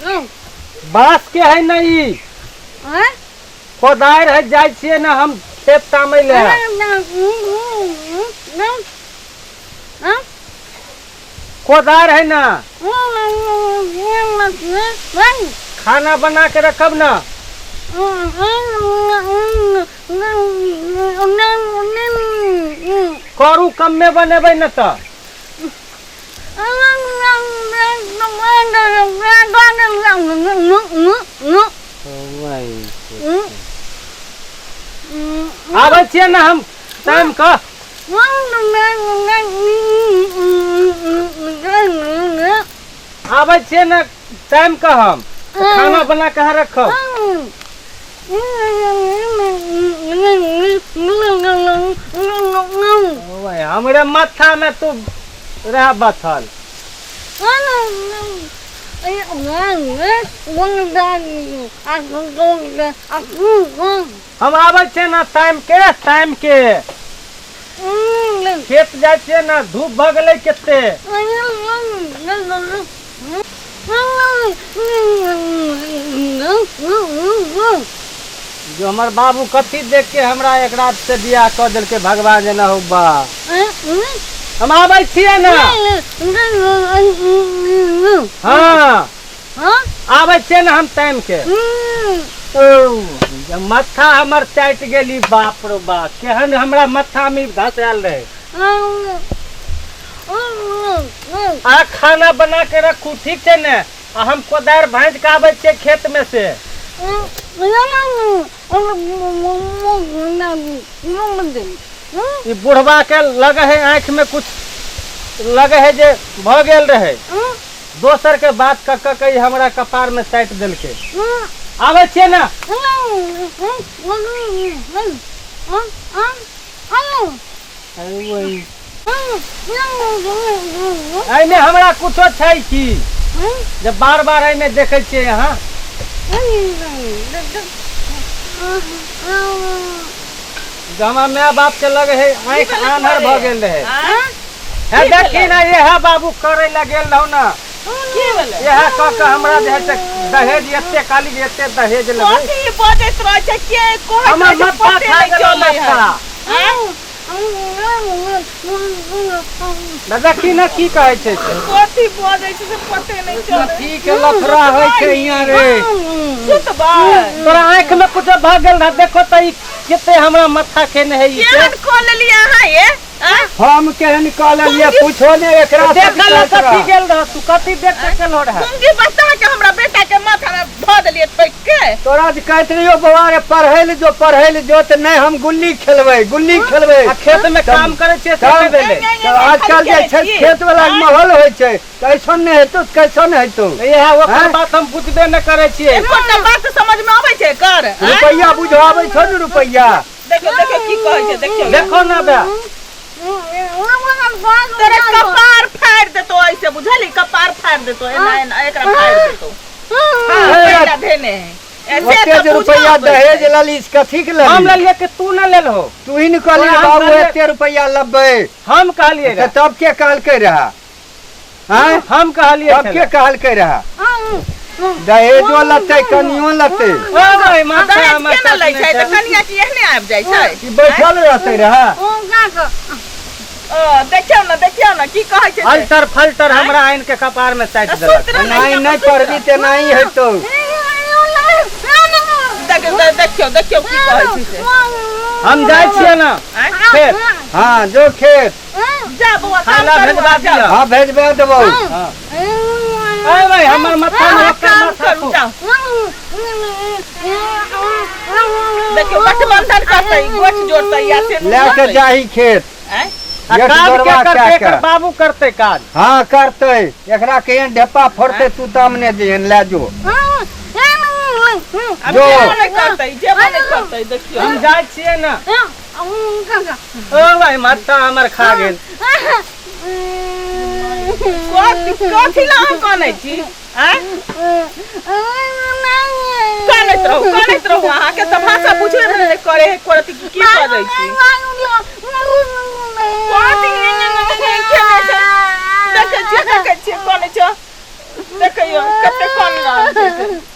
बाँस के है ने ई कोदारि है, जाइ छियै ने हम खेत तामै ले। कोदारि है ना, खाना बना के रखब ना। करू कम्मे बनेबै ने तऽ। आबै छियै ने हम टाइम कऽ। आबै छियै ने टाइम कऽ, हम खाना बना के अहाँ रखब। ओए, हमरे माथा में तू रह बथल। हम आबै छियै ने टाइम के, टाइम के खेत जाइ छियै ने, धूप भऽ गेलै कते। जो हमर बाबू कथी देख के हमरा एकरा से बियाह कऽ देलकै, भगवान जेना हो बा। हम आबै छियै ने। हाँ, आबै छियै ने हम टाइम के। ओ माथा हमर चाटि गेली, बाप रो बाप, केहन हमरा माथा में धस आयल रहे। आ खाना बना के रखू, ठीक छै ने? आ हम कोदारि भाँजि के आबै छियै खेत में से। ई बुढ़वा के लगे है आँखि में कुछ लगे है जे भऽ गेल रहे, दोसर के बात कऽ कऽ के ई हमरा कपार में साटि देलकै। आबै छियै ने। एहिमे हमरा कुछो छै की जब बार बार एहिमे देखै छियै अहाँ? जे हमरा माय बाप के लगे है आँखि आन्हर भऽ गेल रहे। हे देखी ने, इएह बाबू करे लए गेल रहौ ने, इएह कऽ के हमरा जे है से दहेज एते काली एते दहेज लेबै। कथी बजैत रहै छै के कहैत हमर रहै छै, माथा पते खा नहि गेलौ चलै है। माथा। दादा की ने की कहै छै से? कथी बजै छै से पते नहि चलै। कथी के लफड़ा होइ छै हियाँ रे? सुतबै। तोरा आँखि में कुछो भऽ गेल रह, देखो तऽ ई कते हमरा माथा खेने है ई से। केहन कऽ लेलियै अहाँ ये आँय? हम केहन कऽ लेलियै पूछो ने एकरा से। देखल शिकायत कथी रह। गेल रह तू? कथी देख के गेल रह? कुंगी बता के हमरा बेटा के माथा में धऽ देलियै ठोकि के। तोरा जे कहैत रहियो बौआ रे, पढ़ै लए जो, पढ़ै लए जो, तऽ नहि, हम गुल्ली खेलबै, गुल्ली खेलबै। आ खेत में काम करै छियै से नहि भेलै। तऽ आजकल जे छै खेत वाला के माहौल होइ छै, तऽ ऐसन नहि हेतौ तऽ कैसन हेतौ? इएह ओकर आँय? बात हम बुझबे नहि करै छियै। एकोटा बात समझ में आबै छै एकर? आँय? रुपैआ बुझाबै छौ ने रुपैआ? देखियौ देखियौ की कहै छै, देखियौ। देखो ना बे। तोरे कपार फाड़ि देतो ऐसे, बुझली? कपार फाड़ि देतो, एना एना एकरा फाड़ि देतो। हाँ, पहिला धेने है ऐसे। ओते तऽ जे बुझऽ रुपैआ अबै दहेज छै। लेली से कथी के हम लेली? लेलियै कि तू न लेलहो? तू ही ने कहली तोरा हम बाबू कहलियै- एते रुपैआ लेबै। हम कहलियै तऽ रहे? तब के कहलकै रहे? आँय? हम कहलियै तब के छलै? कहलकै रहे दहेजो लेतै, कनियो लेतै? ओ भाई, माथा दहेज हमर केना लै छै तऽ साथ कनिया की एहने आबि जाइ छै? ई बैठल रहतै रहे? ओ देखियौ ने, देखियौ ने की कहै छै से। अल्टर फल्टर हमरा आनि के कपार में साटि तऽ देलक। सुति रह ने, एनाही हियाँ नहि पर सुति पढ़बी रह। तऽ एनाही हेतौ। देखियौ देखियौ की कहै छै से। हम जाइ छियै ने आँय? खेत। हँ, जो खेत। जा बौआ, खाय काम ला करू भेजबा अहाँ, जाउ। दिअ। हँ, भेजबा देबौ। हँ, अरे भाई, हमर माथा में अहाँ ओकर काम माथा करू, खूब। जाउ। देखियौ गठबंधन करतै, गोठ जोड़तै या से लए के जाही खेत। आँय? आ गेट काज के जोड़बा करतै? कए एकर के। बाबू करतै काज? हँ, करतै। एकरा केहन ढेपा फोड़तै तू तामने जइहन, लए जो। आब जो। जेबो नहि करतै, जेबो नहि करतै, देखियौ। हम जाइ छियै ने। ओ भाई, माथा हमर खा गेल। कथी कथी लए अहाँ कनै छी? आँय? कनैत रहू, कनैत रहू। अहाँके तऽ भाषा बुझबे नहि करे है करत कि की बजै छी। कथी केने छै? देखै छियै, देखै छियै, कनै छै। देखियौ कते कान रहल छै से।